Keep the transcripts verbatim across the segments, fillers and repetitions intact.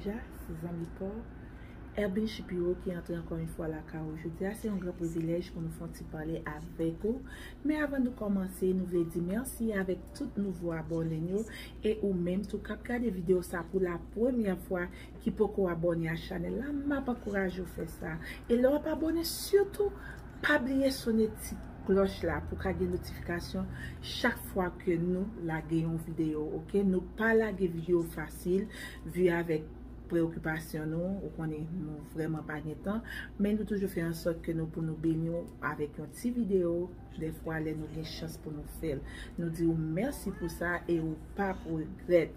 Jazz, zanmi pa w, Erbin Shapiro ki antre ankò yon fwa lakay ou jodi a. Se yon gran privilèj pou nou fè yon ti pale avèk ou. Men avan nou kòmanse, nou vle di mèsi avèk tout nouvo abòne n yo e ou menm tou k ap gade videyo sa pou la premyè fwa ki poko abòne a chanèl la, m ap ankouraje w fè sa. E lè w ap abòne, sitou pa bliye sone ti klòch la pou ka gen notifikasyon chak fwa ke nou lage yon videyo, oke? Nou pa lage videyo fasil, vi avèk preyokipasyon nou, ou konnen nou vrèman pa gen tan, men nou toujou fè an sòt ke nou pou nou beni w avèk yon ti videyo, dèfwa lè nou gen chans pou nou fè l. Nou di w mèsi pou sa e ou p ap regrèt.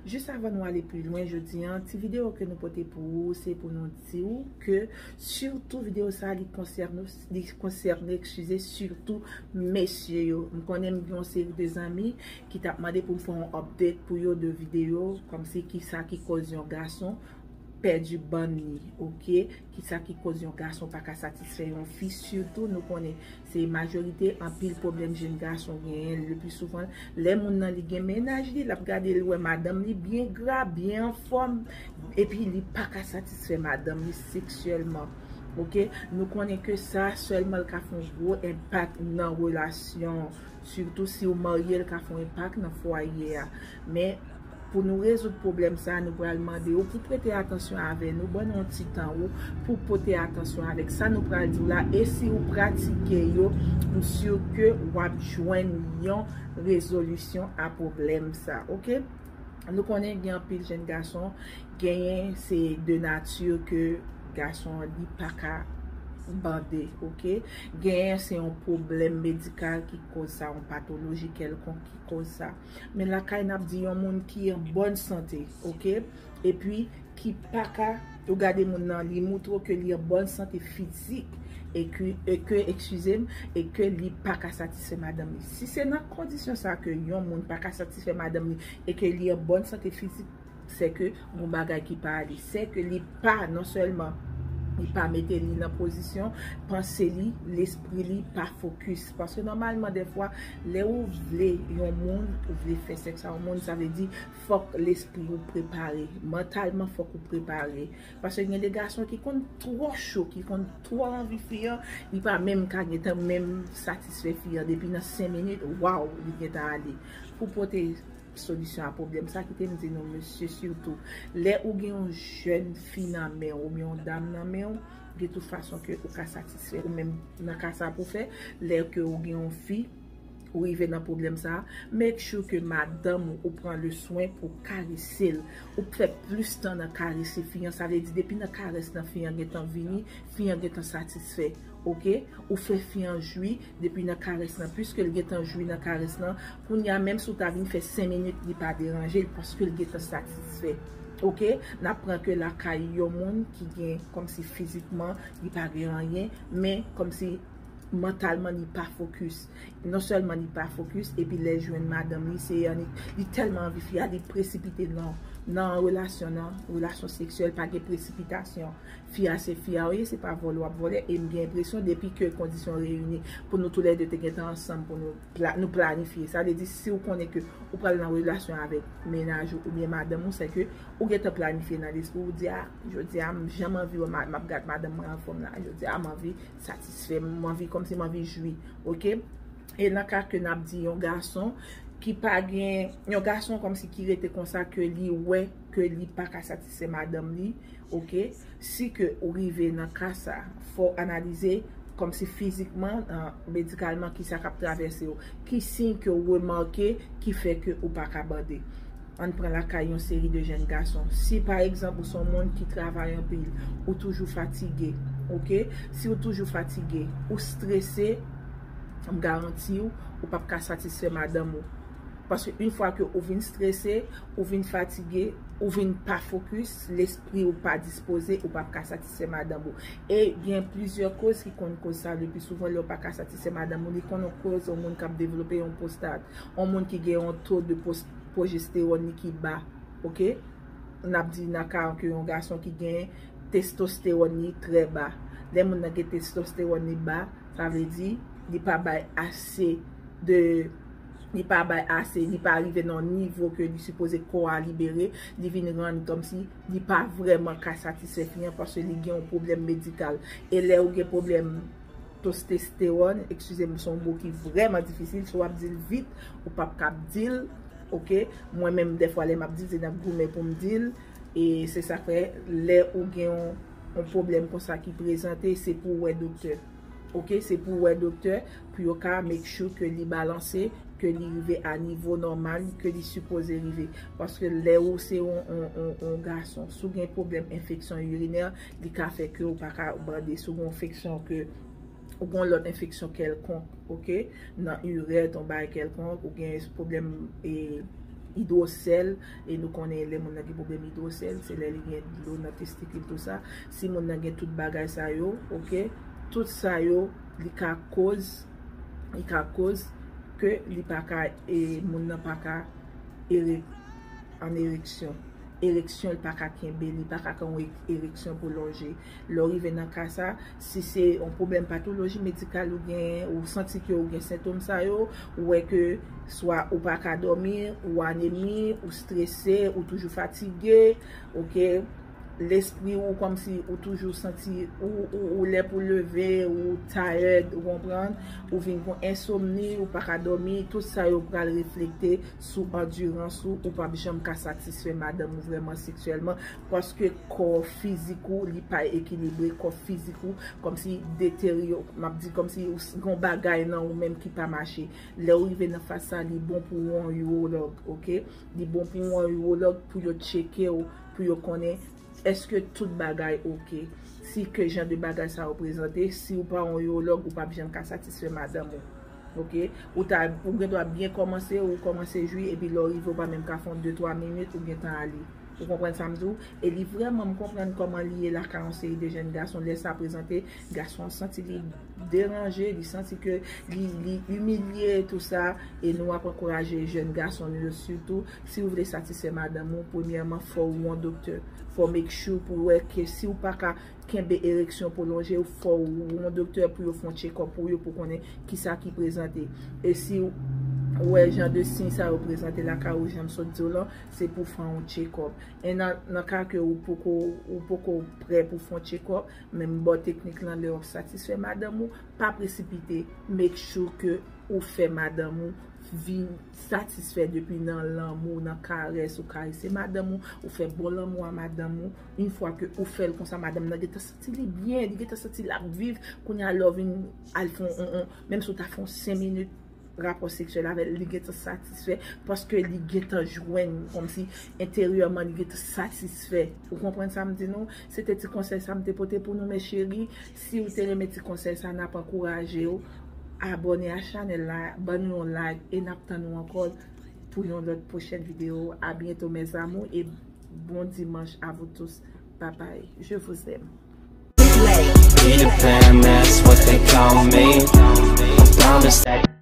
Jis avan nou ale pi lwen, jodi a, ti videyo ke nou pote pou ou, se pou nou di w ke sitou videyo sa li konsène, li konsène, eskize, sitou mesye yo. M konnen m gen yon seri de zanmi ki t ap mande pou m fè yon update pou yo de videyo, kòmsi kisa ki koz yon gason pèdi bann li, oke? Kisa ki koz yon gason pa ka satisfè yon fi, sitou nou konnen se majorite anpil pwoblèm jèn gason genyen, le pli souvan, lè moun nan li gen mennaj li, l ap gade, l wè madanm li byen gra, byen anfòm, epi li pa ka satisfè madanm li seksyèlman, oke? Nou konnen ke sa sèlman l ka fè yon gwo enpak nan relasyon, sitou si w marye, l ka fè yon enpak nan fwaye a. Men, pou nou rezoud pwoblèm sa, nou pral mande w pou prete atansyon avè nou, ban nou yon ti tan ou pou pote atansyon avèk sa nou pral di w la, e si w pratike yo, m si ke w ap jwenn yon rezolisyon a pwoblèm sa, oke? Nou konnen gen anpil jèn gason, genyen se de nati ke gason an li pa ka bande, oke? Genyen se yon pwoblèm medikal ki koz sa, yon patoloji kèlkonk ki koz sa. Men lakay n ap di yon moun ki an bòn sante, oke? Epi ki pa ka, ou gade moun nan, li moutre w ke li an bòn sante fizik e ke, e ke, eskize m, e ke li pa ka satisfè madanm li. Si se nan kondisyon sa ke yon moun pa ka satisfè madanm li e ke li an bòn sante fizik, se ke gon bagay ki pa ale. Se ke li pa, non sèlman li pa mete li nan pozisyon, panse li, lespri li pa fokis. Paske nòmalman, dèfwa, lè ou vle yon moun, ou vle fè sèks a yon moun, sa vle di fòk lespri ou prepare. Mantalman, fòk ou prepare. Paske gen de gason ki konn twò cho, ki konn twò anvi fi an, li pa menm ka gentan menm satisfè fi an. Depi nan senk minit, waw, li gentan ale. Pou pote solisyon a pwoblèm sa, kite m di nou, mesye, sitou lè ou gen yon jèn fi nan men w oubyen yon dam nan men w, gen tout fason ke ou ka satisfè ou menm nan ka sa pou fè. Lè ke ou gen yon fi, ou rive nan pwoblèm sa, make sure ke madanm ou, ou pran le swen pou karese l. Ou fè plis tan nan karese fi an, sa vle di depi nan karès nan fi an gentan vini, fi an gentan satisfè, oke? Ou fè fi an jwi depi nan karès nan, piske l gentan jwi nan karès nan, kounye a, menm si w ta vin fè senk minit, li pa deranje l, paske l gentan satisfè, oke? N ap pran ke lakay yon moun ki gen, kòmsi fizikman, li pa gen anyen, men kòmsi mantalman, li pa fokis. Non sèlman li pa fokis, epi lè l jwenn madanm li, se annik, li tèlman anvi fi a, li presipite nan, nan relasyon nan, relasyon seksyèl, pa gen presipitasyon. Fi a se fi a w ye, se pa vòlè w ap vòlè, e m gen enpresyon depi ke kondisyon reyini pou nou toulède te gentan ansanm pou nou pla-, nou planifye. Sa vle di, si w konnen ke ou pral nan relasyon avèk mennaj ou oubyen madanm ou, se ke ou gentan planifye nan lespri w, ou di, a, jodi a, m janm anvi wè ma-, m ap gad madanm mwen anfòm la, jodi a, m anvi satisfè, m anvi, kòmsi m anvi jwi, oke? E nan ka ke n ap di yon gason ki pa gen, yon gason kòmsi ki rete konsa ke li wè ke li pa ka satisfè madanm li, oke? Si ke ou rive nan ka sa, fò w analize kòmsi fizikman, an, medikalman, kisa k ap travèse w, ki siy ke w remake ki fè ke ou pa ka bande. Ann pran lakay yon seri de jèn gason. Si, pa egzanp, ou se yon moun ki travay anpil, ou toujou fatige, oke? Si ou toujou fatige, ou strese, m garanti w, ou p ap ka satisfè madanm ou. Paske yon fwa ke ou vin strese, ou vin fatige, ou vin pa fokis, lespri ou pa dispoze, ou p ap ka satisfè madanm ou. E gen plizyè koz ki konn koz sa. Le pli souvan, lè w pa ka satisfè madanm ou, li konn yon koz yon moun k ap devlope yon pwostat, yon moun ki gen yon to de pwos-, pwojestewòn li ki ba, oke? N ap di nan ka ke yon gason ki gen testostewòn li trè ba. Lè moun nan gen testostewòn li ba, sa vle di li pa bay ase de li pa bay ase, li pa rive nan nivo ke li sipoze kò a libere, li vin rann kòmsi li pa vrèman ka satisfè fi an paske li gen yon pwoblèm medikal. E lè ou gen pwoblèm testostewòn, eskize m, se yon mo ki vrèman difisil, si w ap di l vit, ou p ap kab di l, oke? Mwen menm, dèfwa, lè m ap di l, se n ap goumen pou m di l, e se sa k fè, lè ou gen yon, yon pwoblèm konsa ki prezante, se pou w wè doktè. Oke, se pou w wè doktè, pou yo ka make sure ke li balanse, ke li rive a nivo nòmal ke li sipoze rive. Paske lè ou se yon, yon, yon, yon gason, si w gen pwoblèm enfeksyon irinè, li ka fè ke ou pa ka bande. Si w gen enfeksyon ke, ou gen lòt enfeksyon kèlkonk, oke, nan irèt, yon bagay kèlkonk, ou gen pwoblèm, e, idwosèl, e nou konnen lè moun nan gen pwoblèm idwosèl, se lè li gen dlo nan testikil, tou sa. Si moun nan gen tout bagay sa yo, oke, tout sa yo, li ka koz, li ka koz ke li pa ka, e, moun nan pa ka ere-, an ereksyon. Ereksyon, li pa ka kenbe, li pa ka gen yon e-, ereksyon pwolonje. Lè w rive nan ka sa, si se yon pwoblèm patoloji medikal ou gen, ou santi ke ou gen sentòm sa yo, ou wè ke swa ou pa ka dòmi, ou anemi, ou strese, ou toujou fatige, oke? Lespri ou kòmsi ou toujou santi ou, ou, ou lè pou leve, ou tired, ou konprann, ou vin gen ensomni, ou pa ka dòmi, tout sa yo pral reflekte sou andirans ou, ou p ap janm ka satisfè madanm ou vrèman seksyèlman, paske kò fizik ou, li pa ekilibre, kò fizik ou, kòmsi deteryo-, m ap di kòmsi ou s-, gon bagay nan ou menm ki pa mache. Lè ou rive nan faz sa, li bon pou yon iwològ, oke? Li bon pou yon iwològ pou yo tcheke w, pou yo konnen èske tout bagay oke. Si ke jan de bagay sa yo prezante, si ou pa yon iwològ, ou p ap janm ka satisfè madanm ou. Oke? Ou ta, ou gen dwa byen kòmanse, ou kòmanse jwi, epi lè w rive, ou pa menm ka fè yon de twa minit, ou gentan ale. Ou konprann sa m di w? E li vrèman, m konprann kòman li ye lakay yon seri de jèn gason. Lè sa prezante, gason an santi li deranje, li santi ke li, li imilye, tou sa. E nou ap ankouraje jèn gason nou yo sitou. Si w vle satisfè madanm ou, premyèman, fò w wè yon doktè. Fò w make sure pou w wè ke si w pa ka kenbe ereksyon pwolonje, fò w wè yon doktè pou yo fè yon tchekòp pou yo, pou konnen kisa ki prezante. E si w wè jan de siy sa yo prezante lakay ou, jan m sot di w lan, se pou fè yon tchekòp. E nan, nan ka ke ou poko, ou poko prè pou fè yon tchekòp, men m ba w teknik lan, lè w ap satisfè madanm ou, pa presipite, make sure ke ou fè madanm ou vin satisfè depi nan lanmou, nan karès, ou karese madanm ou, ou fè bon lanmou a madanm ou. Yon fwa ke ou fè l konsa, madanm nan gentan santi li byen, li gentan santi l ap viv. Kounye a lè w vin al fè yon, yon, yon, menm si w ta fè yon senk minit rapò seksyèl avè l, li gentan satisfè, paske li gentan jwenn, kòmsi enteryèman li gentan satisfè. Ou konprann sa m di nou? Se te ti konsèy sa m te pote pou nou, mes chéries. Si w te renmen ti konsèy sa, n ap ankouraje w abòne a chanèl la, ban nou yon like, e n ap tann ou ankò pou yon lòt pwochèn videyo. A byento, mes amours, e bon dimanche à vous tous. Bye bye. Je vous aime. Peter Pan, that's what they call me. I promise that